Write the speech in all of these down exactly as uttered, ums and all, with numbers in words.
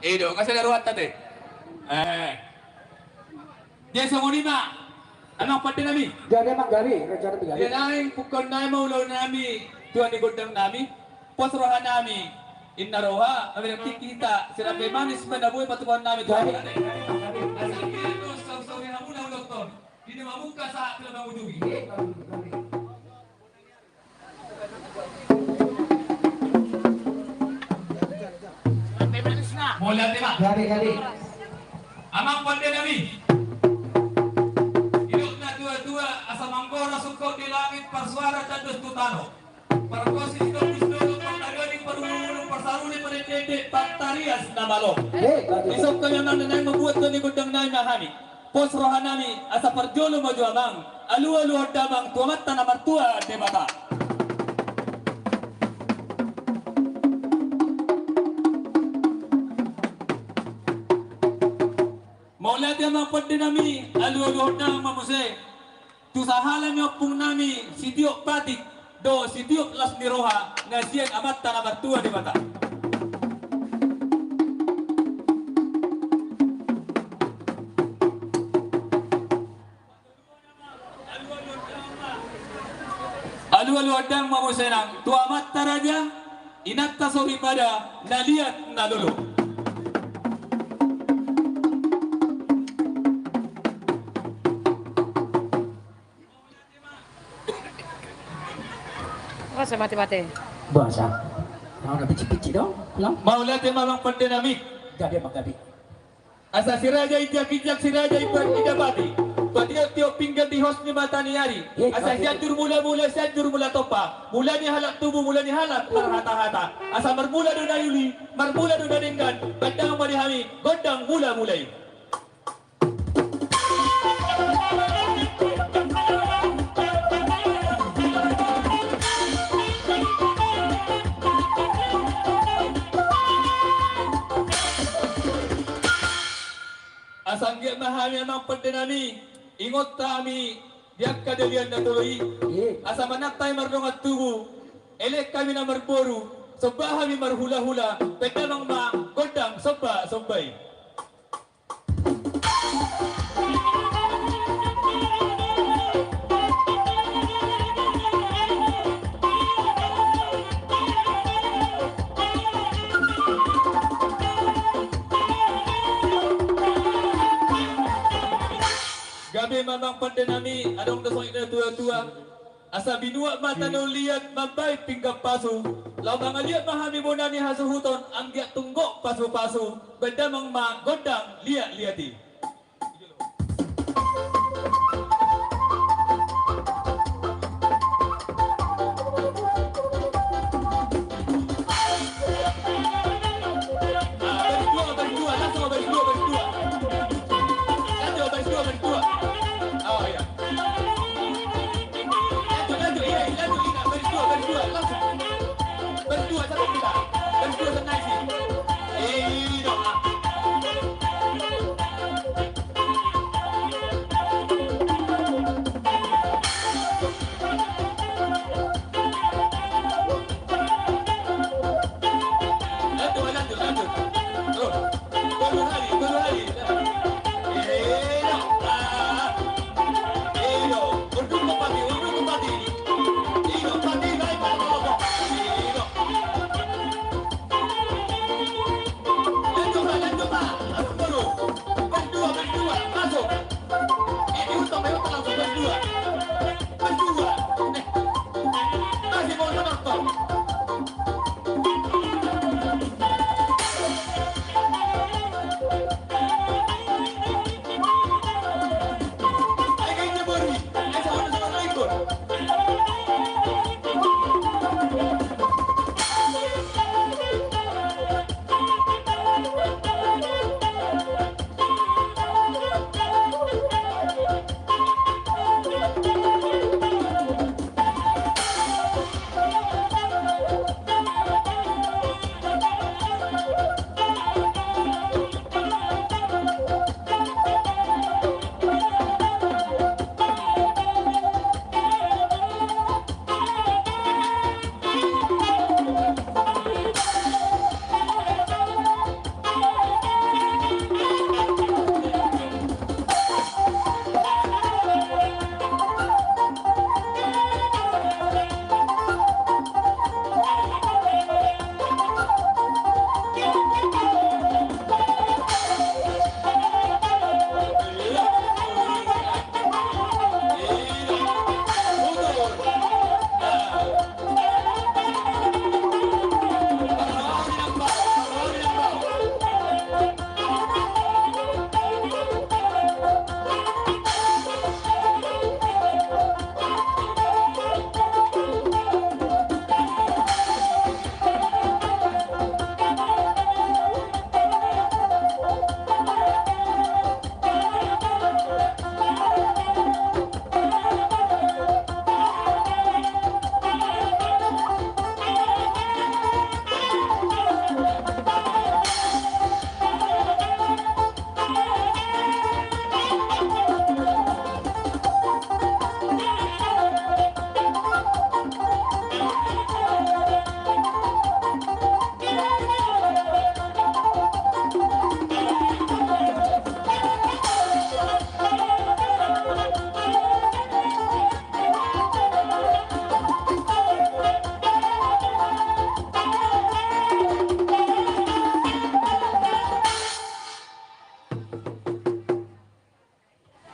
I do, nunga sada rohanta te. Eh. Jadi songon i ma, amang pande nami. Jadi amang gabe, rencana di gabe. Jadi naeng pungkaon nami ma ulaon nami, tua ni gondang nami, pos roha nami, inna roha, mamereng tingki hita, sirambe manis ma na boi patupaon nami tu hami. Jadi amang gabe. Asa i do, saur-saur ni hamuna ulaonta on. Di na mamungka sahat tu na mangujungi. Iya, gabe, gabe. Mauliate ma. Gabe, gabe. Amang pande nami. Didok na tua-tua, asa manggora sungkot di langit, parsuara tandos tu tano. Pargonsi sitombus dolok, partagadi parulung, parsaruli parende-ende, partarias na malo. Eh, gabe. Dison hami amang na naeng mambuat tua ni gondang nami ma hami. Pos roha nami, asa parjolo ma jo amang, alu-aluhon damang tu Amanta na martua Debata. Mauliate amang pande nami, alu-aluhon damang ma muse, tu sahala ni ompung nami, sitiop batik, dohot sitiop las ni roha, na sian Amanta na martua Debata. Alu-aluhon damang ma muse nang, tu amanta raja, inanta soripada, na liat na lolo. Masa mate-mate. Bahasa. Mau na pici-pici dong, pulang. Mauliate ma amang pande nami. Gabe amang gabe. Asa si raja injak-injak, si raja ipat idapati. Patiop-tiop pinggan di hos ni mata ni ari. Eh, asa gabe. Sianjur mula-mula, Sianjur mula tompa. Mula ni halak tubu, mula ni halak marhata-hata. Asa marmula do na uli, marmula do na denggan. Gondang ma di hami, gondang mula-mula i. Asa anggiat ma hami amang pande nami, ingot hami di angka dalihan na tolu i. Iya. Asa manat hami mardongan tubu, elek hami na marboru, somba hami marhula-hula, bahen damang ma gondang somba-somba i. Gabe ma amang pande nami, adong do songon i na tua-tua. Asa binuat ma tano liat mambahen pinggan pasu. Laho mangaliat ma hami bona ni hasuhuton, anggiat tung gok pasu-pasu. Bahen damang ma gondang liat-liat i. Ah, baris dua, baris dua, langsung baris dua, baris dua. Lanjut, baris dua, baris dua. Oh, iya. Lanjut, lanjut, iya, lanjut, iya, baris dua, baris dua, langsung. Baris dua, satu kita. Baris dua, satu naik sih. Eh, dong.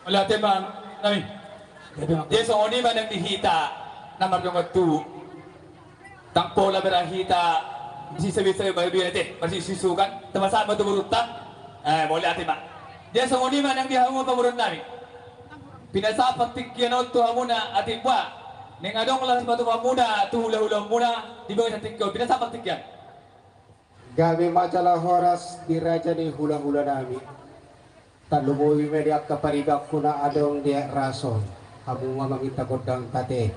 Mauliate ma nami. Jadi songon i ma nang di hita na mardongan tubu. Ndang pola bere hita, bisa-bisa babian te marsisusukan, tama sama tu burunta. Eh, mauliate ma. Jadi songon i ma nang di hamu pamoruon nami. Pinasahat tingki on tu hamuna atik boha. Naeng adong las patupaonmuna tu hula-hulaonmuna di bagas tingki on. Pinasahat tingki on. Gabe ma jala horas di raja ni hula-hula nami. Tarlumobi ma di angka paribanku na adong di aek raso. Hamu ma mangido gondang ta te.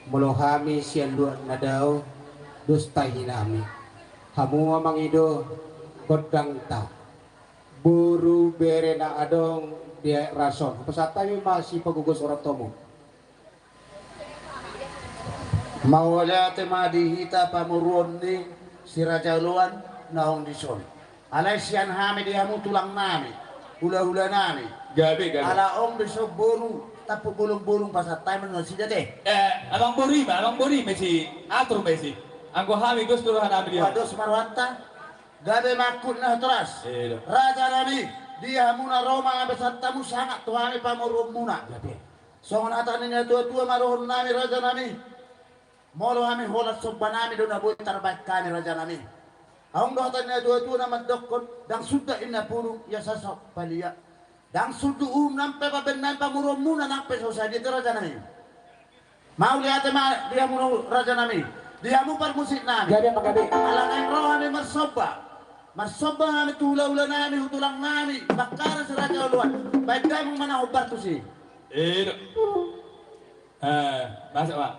Molo hami sian luat na dao, dos tahi nami. Hamu ma mangido gondang ta. Boru bere na adong di aek raso. Pasahat hami ma sipagogos orang tomu. Mauliate ma di hita pamoruon ni si Raja Oloan naung dison. Alai sian hami di hamu tulang nami, hula-hula nami. Gabe, gabe. Ala ong dison boru, tampuk bolong-bolong pasahat hami ma nasida te. Eh, amang boru i ma, amang boru i ma si, atur ma si. Anggo hami dos do roha nami di hamu. Dos ma rohanta. Gabe ma angkup na horas. Raja nami, di hamu na ro ma pasahat hamu sangap tu hami pamoruonmuna. Gabe. Songon hata ni na tua-tua ma dohonon nami raja nami. Molo hami holan somba nami do na boi tarbaen hami raja nami. Adong do hata ni na tua-tua na mandokkon, ndang sundut inna pulung ia sasok palia. Ndang sundut uhum nang pe pabaen nami pamoruonmuna nang pe so sadia te raja nami. Mauliate ma di hamu raja nami. Di hamu parmusik nami. Gabe ma gabe. Ala naeng ro hami marsomba. Marsomba hami tu hula-hula nami, tu tulang nami. Bakkara si Raja Oloan. Baen damang ma na hombar tusi. Edo. Eh, masuk, Pak.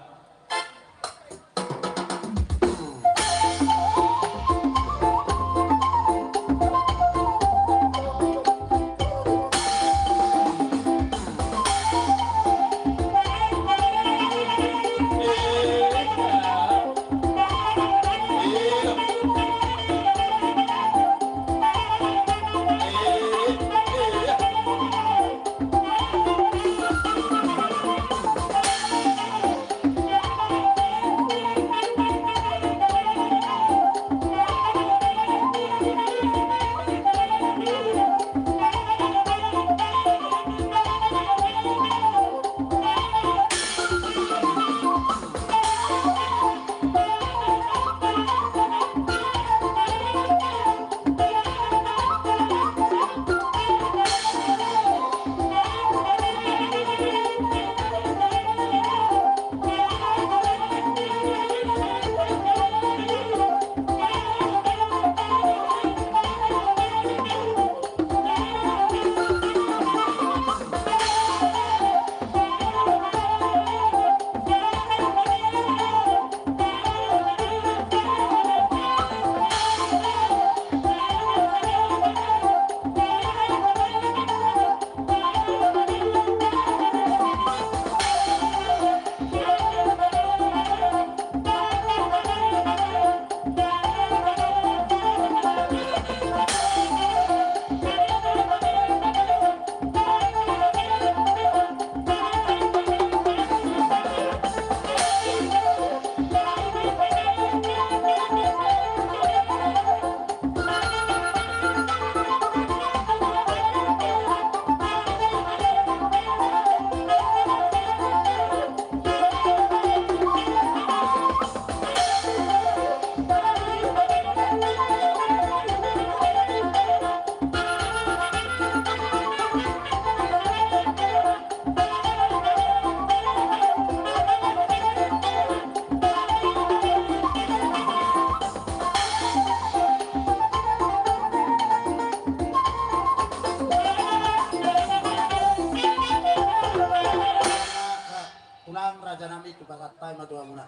Ulang raja nami tu pasahat hami ma tu hamuna.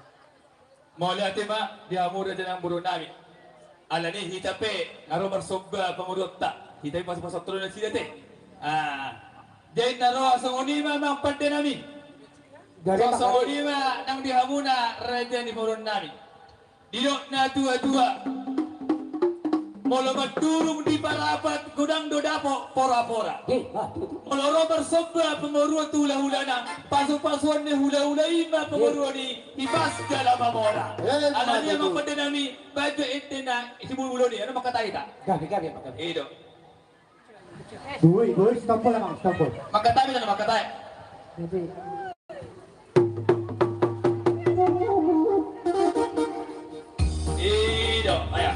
Mauliate ma di hamu raja nang boru nami. Alani hita pe na ro marsomba pamoruonta. Hita pe pasu-pasu tolu nasida te. Ah, jadi na ro songon i ma amang pande nami. Jadi songon i ma nang di hamuna raja ni boru nami. Didok na tua-tua. Molo mandurung di Parapat godang do dapot pora-pora. Molo ro marsomba pamoruon tu hula-hulana, pasu-pasuon ni hula-hula i ma pamoruon i, hipas jala mamora. Alani amang pande nami, baen jo ende na sibulbulon i, anu mangkatai ta. Gabe, gabe, gabe. Ido. Dua, dua, stop bola, Bang, stop bola. Mangkatai, mangkatai. Ido, aya.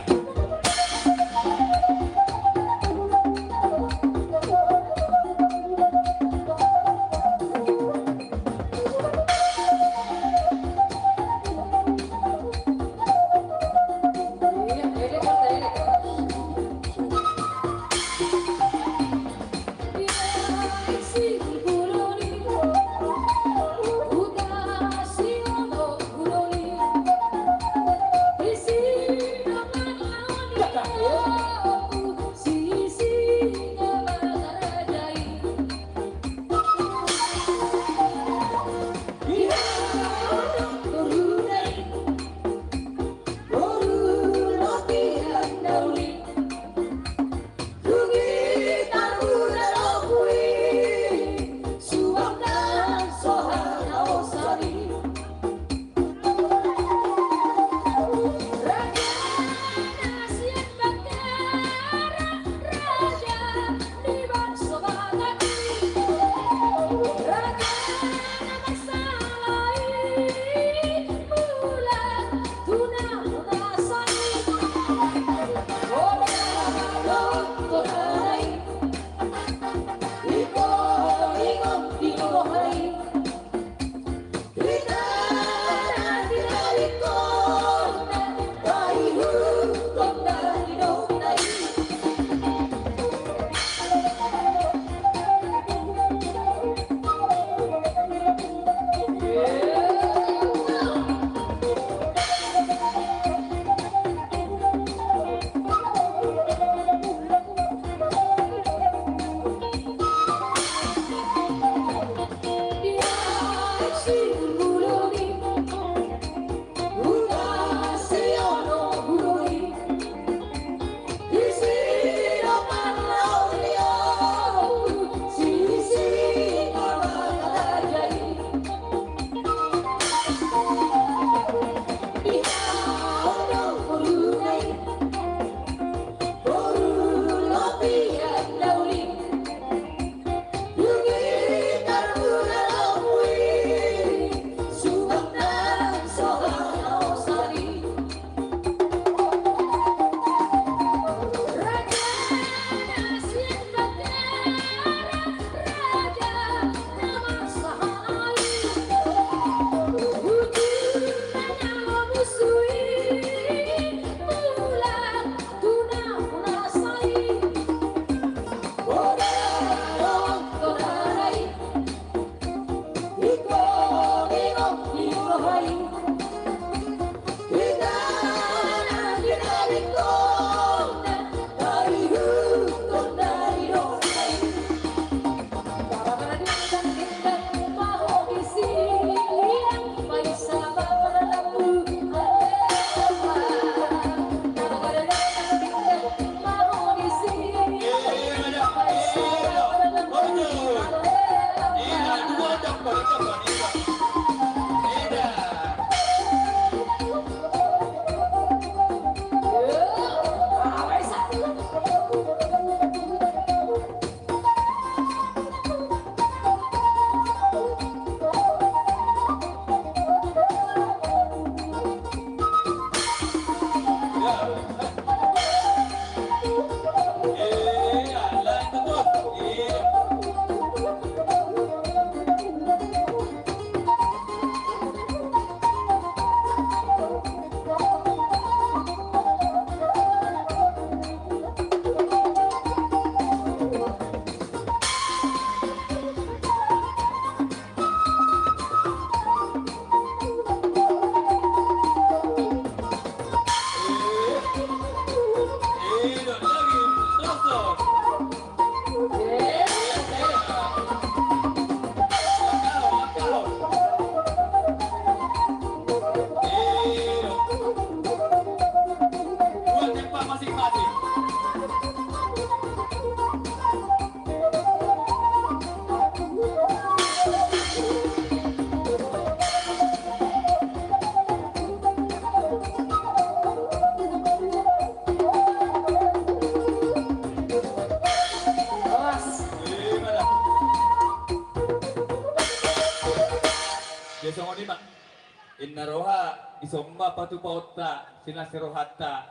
Roha, dison ma patupaonta silas ni rohanta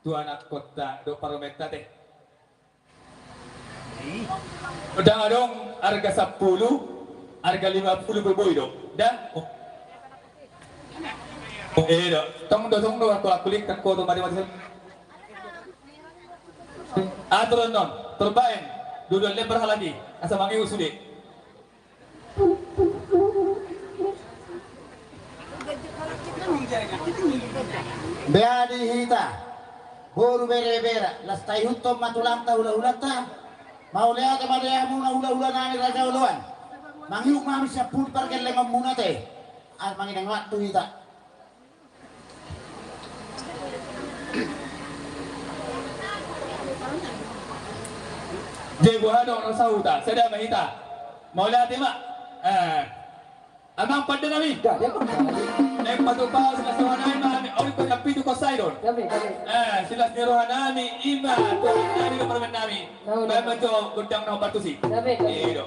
tu anakkonta dohot parumaenta, ate. Ndang adong arga sampulu, arga lima pulu pe boi do. Ndang? Oh. Oh, i do. Tong do, tong do, angka kulik, angka oto mati-mati. Atur annon, turbaen, dua-dua lembar halak i, asa mangihut sude. Bea di hita, boru, bere, bere, laos taihuthon ma tulangta, hula-hulanta. Mauliate ma di hamuna hula-hula nami Raja Oloan. Mangihut ma hami sian pudi pargellengonmuna, ate. Asa manginang waktu hita. Jadi boha do na sahuta, sada ma hita. Mauliate ma. Eh. Amang pande nami. Naeng patupa silas ni roha nami ma hami, ori pe na pitu kosai do. Eh, silas ni roha nami, ima, tu nami do parumaen nami. Baen ma jo gondang na hombar tusi. I do.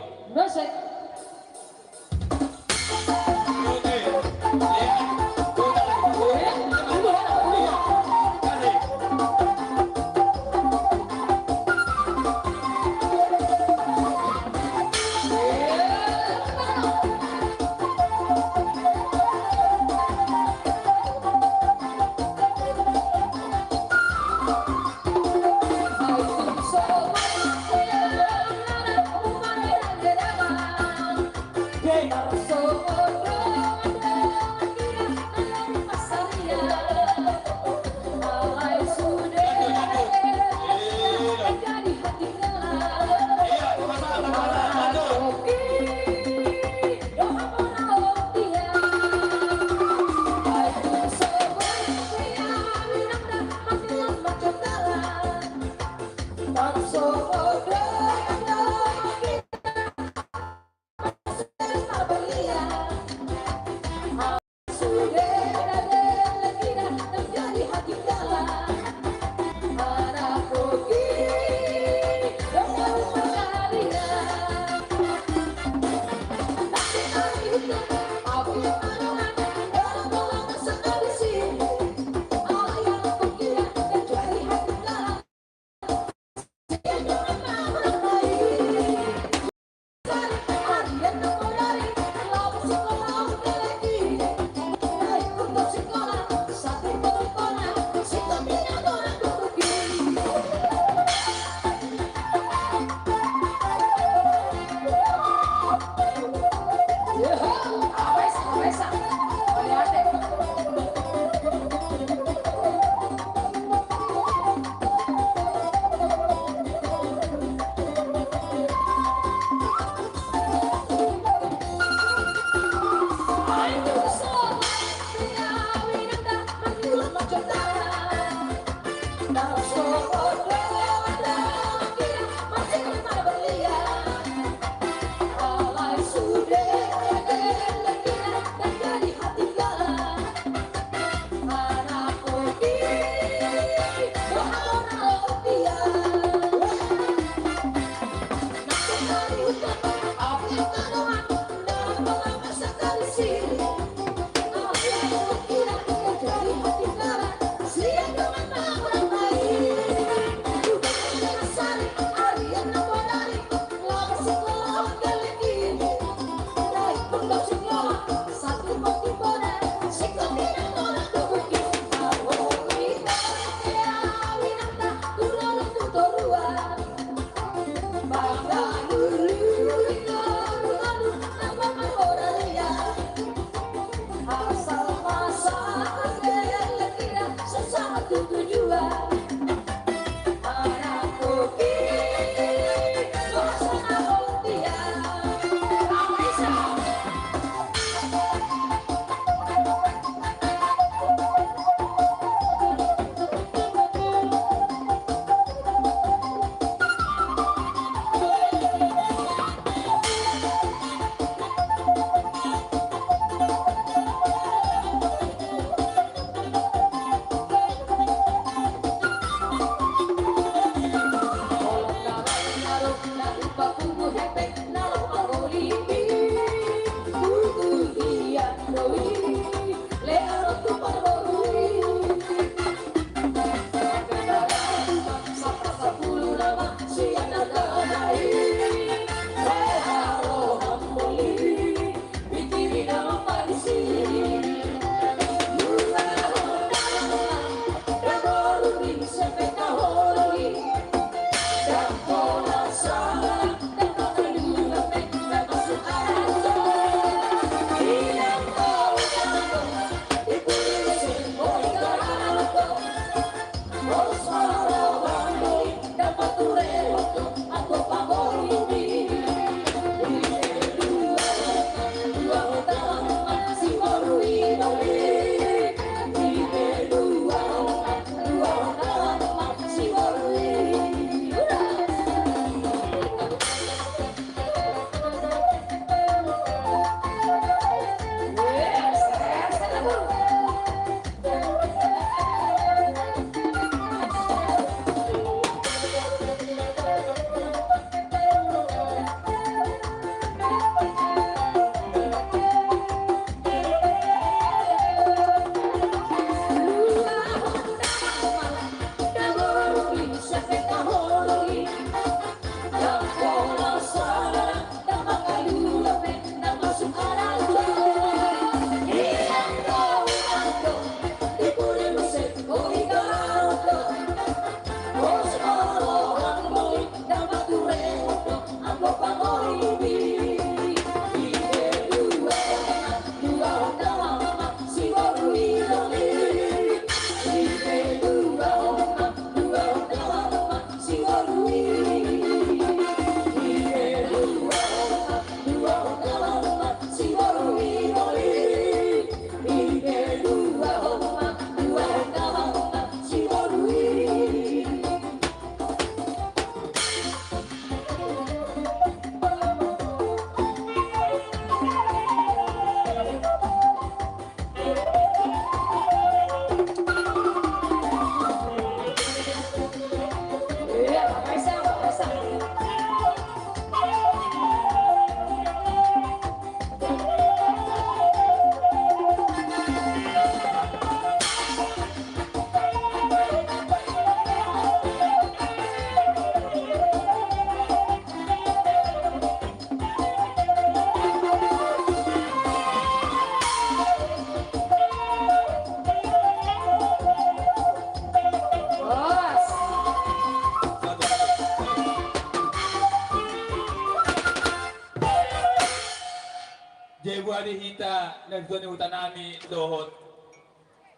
Di hita na tuan ni huta nami dohot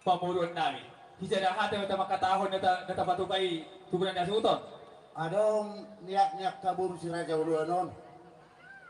pamoruon nami. Hijada hata ma hita mangkatahon na ta-, na tapatupa i tu bona ni hasuhuton. Adong niak-niak haboru si Raja Oloan on.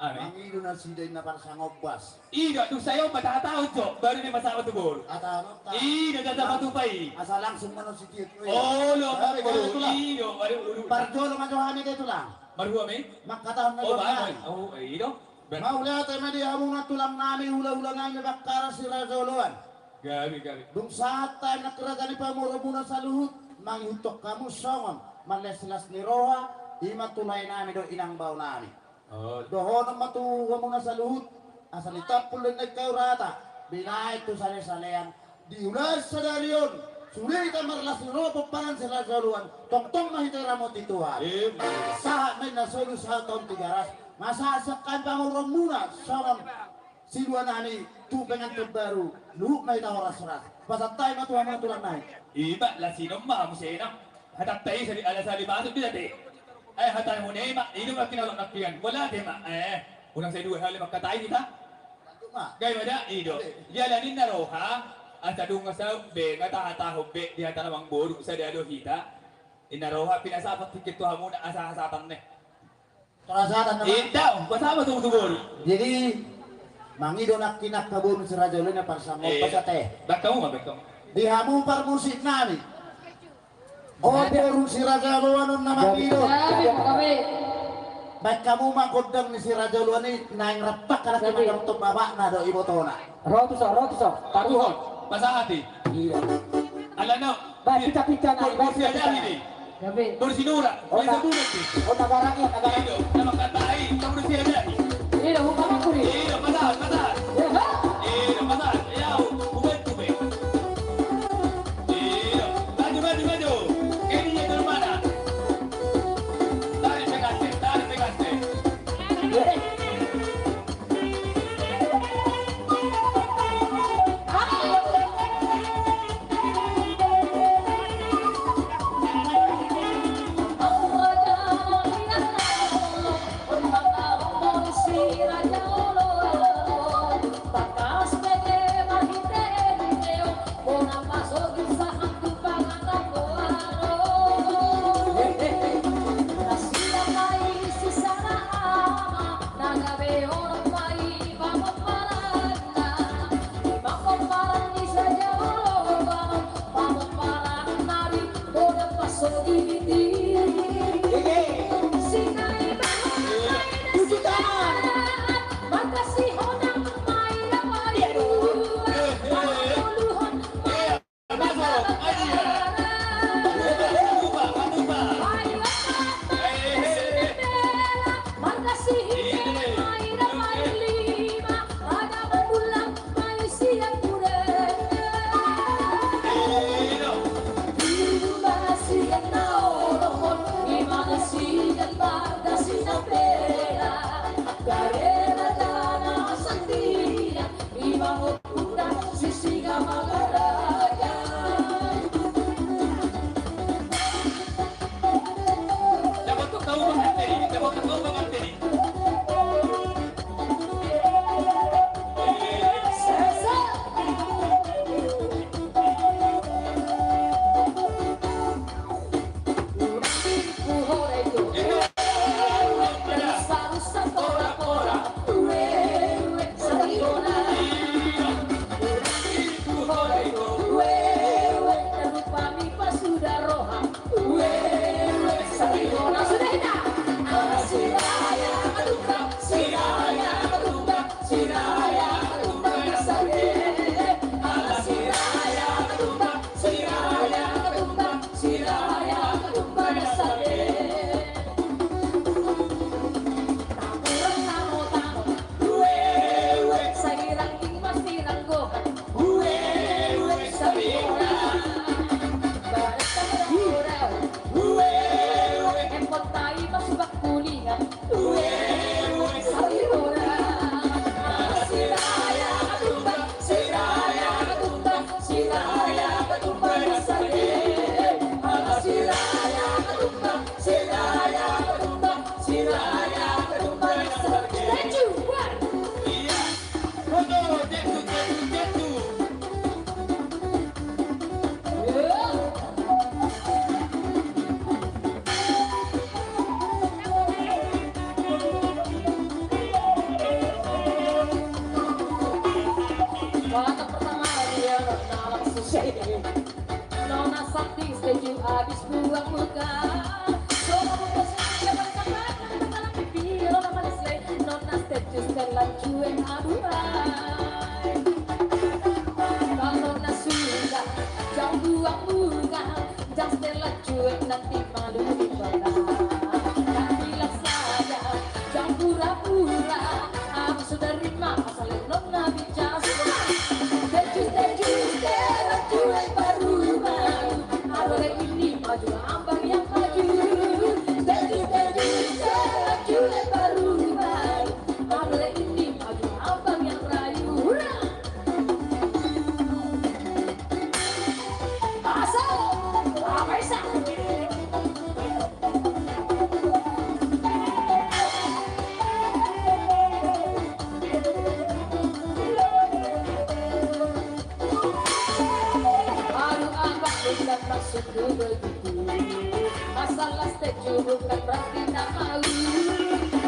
Ami. Mangido nasida inna parsangombas. Ido, dung sai on ma tahatahon jo, baru di masa tu boru. Hatahon on ta. Ido, na tapatupa i. Asa langsung ma non sitiot. Olo, baru, baru, tulang. Ido, baru, ulu. Parjolo ma jo hami te tulang. Marhua mi? Mangkatahon na. Oh, jo baru, hami. Oh, ido. Ber- Mauliate ma di hamuna tulang nami, hula-hula nami Bakkara si Raja Oloan. Gabe, gabe. Dung sahat taem nangkin raja ni pamoruonmuna saluhut, mangihuthon hamu songon marlas-las ni roha, i ma tu lae nami dohot inang bao nami. Oh. Dohonon ma tu hamuna saluhut, asa ditampul do inna i hau rata, binahen tu sale-salean, di ulaon sadari on, sude hita marlas ni roha pomparan si Raja Oloan, tongtong ma hita diramoti Tuhan. Emma. Sahat ma inna solu sahat on Tigaras, masahat sian hami pamoruonmuna, songon silua nami tu pengantin baru, luhut ma hita horas-horas. Pasahat hami ma tu hamuna tulang nami. Ima, las i non ma hamu senang. Hatanta i sali, ala sali masuk di ate. Eh, hatamuna i ma, ido ma kinalok nangkinan. Bola ate ma, eh, unang sai dua hali mangkatai hita. Gabe ma da, ido. Jala ninna roha, asa dung saut be, nga tahatahon be, di hata na mamboru, sada do hita. Inna roha, pinasahat tingki tu hamuna, asa hasahatan ne. Perasaan nama. Inda, pasama tu tu boru. Jadi, mangido nangkin angka boru si Raja Oloan na parsama. Eh, pas ate. Baen hamu ma, baen hamu. Di hamu parmusik nami. O boru si Raja Oloan on na mangido. Gabe, gabe. Baen hamu ma gondang ni si Raja Oloan i, naeng rampak halak i. Gabe. Mandokkon bapakna dohot ibotona. Ro tu son, ro tu son. Taruhon. Pasahat i. Iya. Alana. Baen pita-pita na, baen pita-pita na. Gabe. Boru si Nura. Oh, na. Boru si Nura. Oh, na garang i, na garang i. Ido, nama katai, boru si Nura. Ido, hukum aku ni. Ido, pasahat, pasahat. Ya, ha? Ido, pasahat. Ya, hukum aku be. Ido, maju, maju, maju. Ini ya, dulu mana? Tarik pegas, tarik pegas. Ya. Habis buang muka. Coba buka sini, jangan sampai kena dalam pipi, lo nama Leslie, nona status terlanjur, aduh, hai. Kalau nona suka, jangan buang muka, jangan terlanjur, nanti malu di kota. Tapi bilang saja, jangan pura-pura, aku sudah terima, asal nona bicara. Status, status, terlanjur, baru, baru. Abang ini maju, abang yang maju. Teju, teju, teju, baru, baru. Abang ini maju, abang yang rayu. Hura! Masuk! Apa isa? Aduh, abang, bukan maksudku begitu. Masalah setuju bukan berarti tak mau.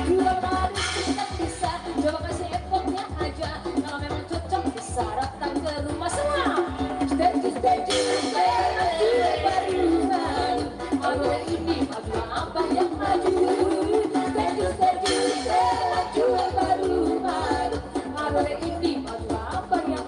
Dua baris tidak bisa, coba kasih effortnya aja. Kalau memang cocok, bisa datang ke rumah semua. Setuju, setuju, setuju, baru, baru. Kalau ini maju, abang yang maju. Setuju, setuju, setuju, baru, baru. Kalau ini maju, abang yang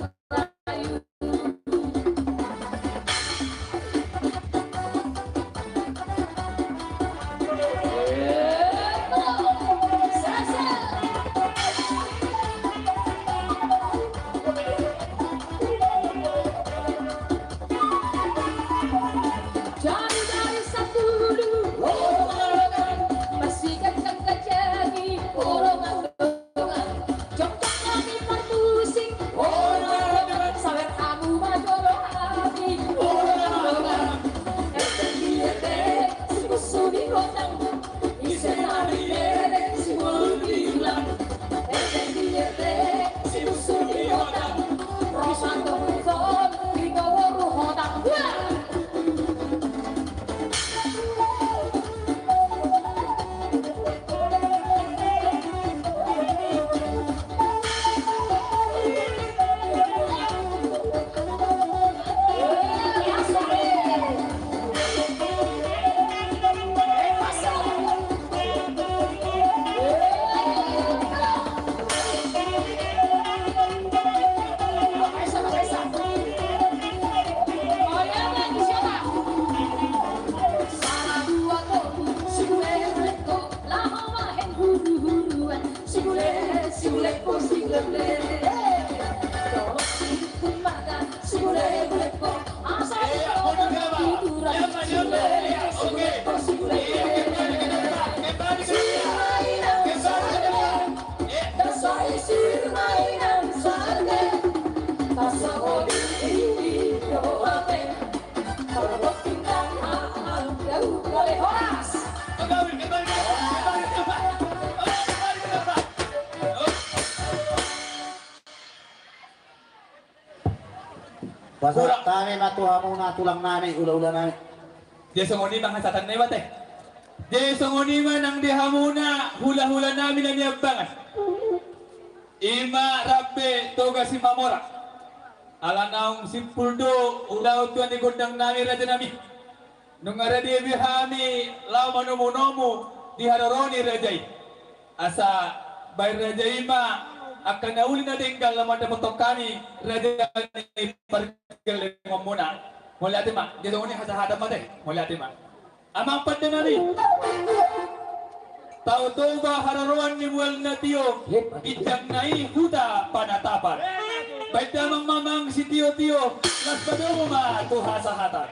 Pasahat hami ma tu hamuna tulang nami, hula-hula nami. Jadi songon i ma hasahatan nami ma te. Jadi songon i ma nang di hamuna hula-hula nami na niambangan. I ma rambe Toga Simamora. Ala naung simpul do ulaon tu gondang nami raja nami. Nunga rade be hami laho manomu-nomu di haroro ni raja i. Asa baen raja i ma angka na uli na denggan laho mandapothon hami raja ni pargellengonmuna. Mauliate ma, jadi songon i hasahatan ma te. Mauliate ma. Amang pande nami. Tao Toba haroroan ni mual na tio, ginjang na i huta panatapan. Baen damang ma amang sitio-tio, las padomu ma tu hasahatan.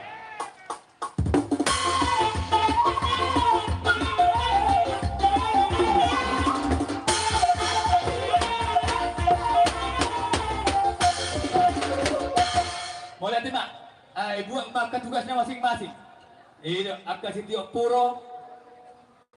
Mauliate ma. Ai buat ma angka tugasna masing-masing. I do angka sitio puro,